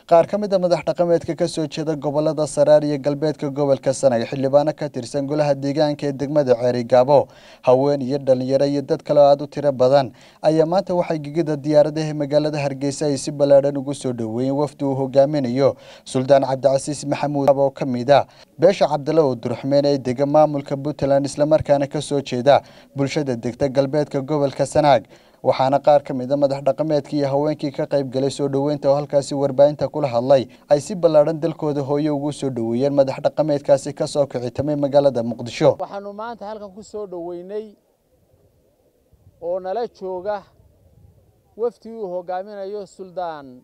Qaar ka mid a madax dhaqameedka ka soo jeeda gobolada Saraar iyo galbeedka gobolka Sanaag, xildhibaano ka tirsan golaha deegaanka ee degmada Ceerigaabo, haween iyo dhalinyaro iyo dad kale oo aada u tiro badan ayaa maanta waxay gegida diyaaradaha magaalada Hargeysa ay si ballaadhan ugu soo dhoweeyeen wafdi uu hogaaminayo Suldaan Cabdicasiis Maxamuud oo ka mid ah beesha Cabdalla oo Durxmeen ee dega maamulka Puntland, islamarkaana ka soo jeeda bulshada degta galbeedka gobolka Sanaag. Waxaana qaar ka mid a madax dhaqameedkii iyo haweenkii ka qayb galay soo dhoweynta oo halkaasi warbaahinta kula hadlay ay si ballaadhan dalkooda hooye ugu soo dhoweeyeen madax dhaqameedkaasi ka soo kicitamay magaalada Muqdisho. Waxaanu maanta halkan ku soo dhoweynay oo nala jooga wafdi uu hogaaminayo Suldaan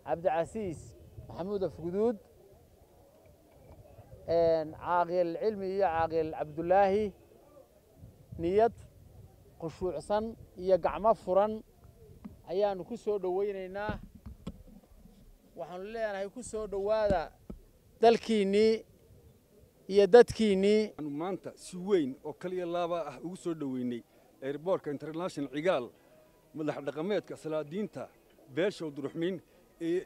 Cabdicasiis Maxamuud Afguduud, Caaqil Cilmi iyo Caaqil Cabdulaahi. Niyad khushuucsan iyo gacmo furan ayaanu ku soo dhoweynaynaa. Waxaanu leenahay ku soo dhowaada dalkiinnii iyo dadkiinnii. Maanta si weyn oo kaliya laaba ah ugu soo dhoweynay airboortka International Cigaal madax dhaqameedka salaadiinta beesha Duruxmiin ee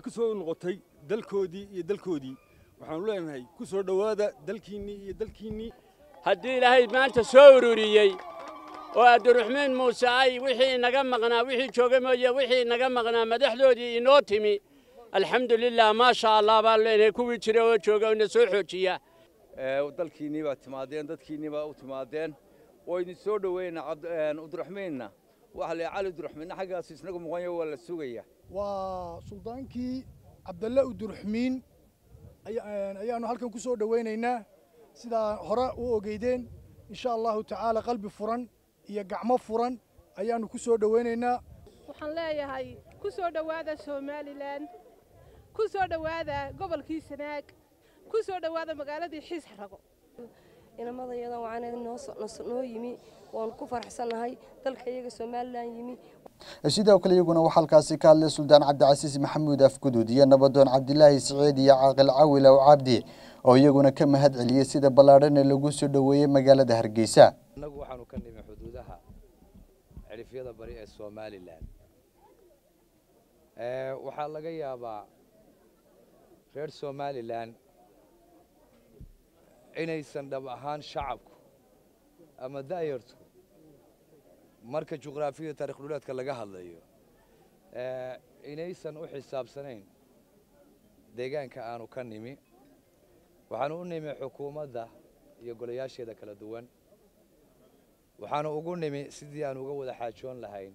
ku soo noqotay dalkoodii iyo dalkoodii. Waxaanu leenahay ku soo dhowaada dalkiinnii iyo dalkiinnii. Haddii Ilaahay maanta soo ururiyey oo Abdiraxmiin Muuse ay wixii inaga maqnaa, wixii jooga mooye wixii inaga maqnaa, madaxdoodii inoo timi, alxamdulilah, maasha Allah baan leenahay. Kuwii jira oo jooga ina soo xoojiya. Dalkiinnii baa timaadeen, dalkiinnii baa u timaadeen oo idin soo dhoweyna. Uduraxmiinna waxa la Cali Uduraxmiinna xaggaas isnagu muqanya waa la sugaya. Waa suldaankii Cabdalle Uduraxmiin ayaanu halkan ku soo dhoweynaynaa. Sidaa hore u ogeydeen, insha Allahu tacaala qalbi furan iyo gacmo furan ayaanu ku soo dhoweynaynaa. Waxaan leeyahay ku soo dhowaada Somalilan, ku soo dhowaada gobolkii Sanaag, ku soo dhowaada magaaladii Xiis Xarago. Inamadayadan waxaan noo yimi, waanu ku faraxsannahay dalka iyaga Somalilan yimi. Sidoo kale iyaguna waxaa halkaasi ka hadlay Suldaan Cabdicasiis Maxamuud Afguduud iyo nabadoon Cabdilaahi Siciid iyo Caaqil Cawil Ow Cabdi oo iyaguna ka mahad celiyey sida ballaadhan ee lagu soo dhoweeyey magaalada Hargeysa. Annagu waxaanu ka nimi xuduudaha cidhifyada bari ee Somalilan. Waxaa laga yaabaa reer Somalilan inaysan dhab ahaan shacabku ama da'yartu marka juqraafiya taarikh dhuleedka laga hadlayo inaysan u xisaabsanayn deegaanka aanu ka nimi. Waxaanu u nimi xukuumadda iyo golayaasheeda kala duwan. Waxaanu ugu nimi sidii aan uga wada xaajoon lahayn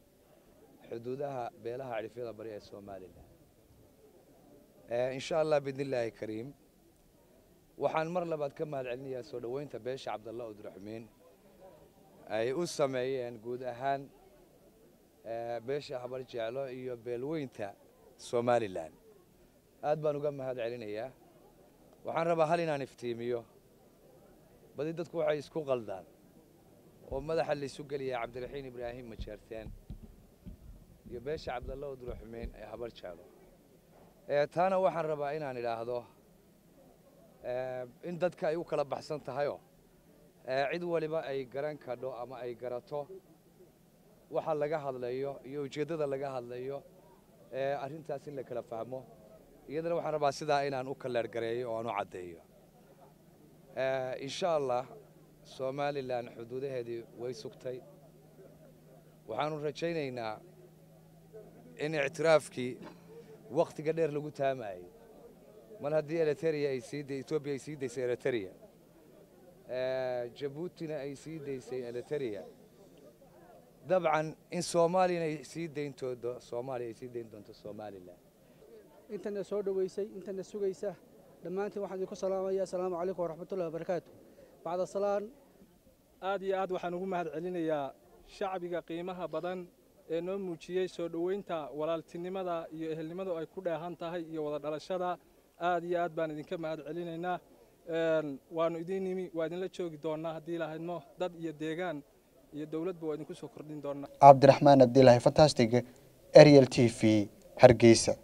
xuduudaha beelaha cidhifyada bari ee Somalilan, insha Allah biidni Illaahi kariim. Waxaan mar labaad ka mahad celinayaa soo dhoweynta beesha Cabdalla Uduraxmiin ay u sameeyeen guud ahaan beesha Habar Jeclo iyo beelweynta Somalilan. Aad baan uga mahad celinayaa. Waxaan rabaa hal inaan iftiimiyo. Badi dadku waxay isku qaldaan oo madaxa laysu geliyaa Cabdiraxiin Ibraahim Majeerteen iyo beesha Cabdalla Uduraxmiin ee Habar Jeclo. Taana waxaan rabaa inaan idhaahdo in dadka ay u kala baxsan tahayoo cid waliba ay garan kadho ama ay garato waxa laga hadlayo iyo ujeeddada laga hadlayo, arrintaas in la kala fahmo. Iyadana waxaan rabaa sidaa inaan u kaleergareeyo oo aan u caddeeyo. Insha Allah Somalilan xuduudaheedii way sugtay. Waxaanu rajaynaynaa in ictiraafkii wakhtiga dheer lagu taamayey, mar haddii Eriteria ay sii Etoobiya ay sii daysay Eriteria, Jabuutina ay sii daysay Eriteria, dabcan in Soomaaliyana ay sii dayntoodo, Soomaaliya ay sii dayn doonto Somalilan. Intana soo dhoweysay, intana sugaysa, dhammaantiin waxaan idinku salaamaya asalaamu calaykum waraxmatullahi wabarakaatu. Bacda salaan, aad iyo aad waxaan ugu mahad celinayaa shacbiga qiimaha badan ee noo muujiyey soo dhoweynta walaaltinimada iyo ehelnimadu ay ku dheehan tahay iyo wada dhalashada. Aad iyo aad baan idinka mahad celinaynaa. Waanu idiin nimi, waa idinla joogi doonnaa haddii lahaydmo. Dad iyo deegaan iyo dowladba waa idinku soo kordhin doonnaa. Cabdiraxmaan Abdilaahi Fantastic, Ariel TV, Hargeysa.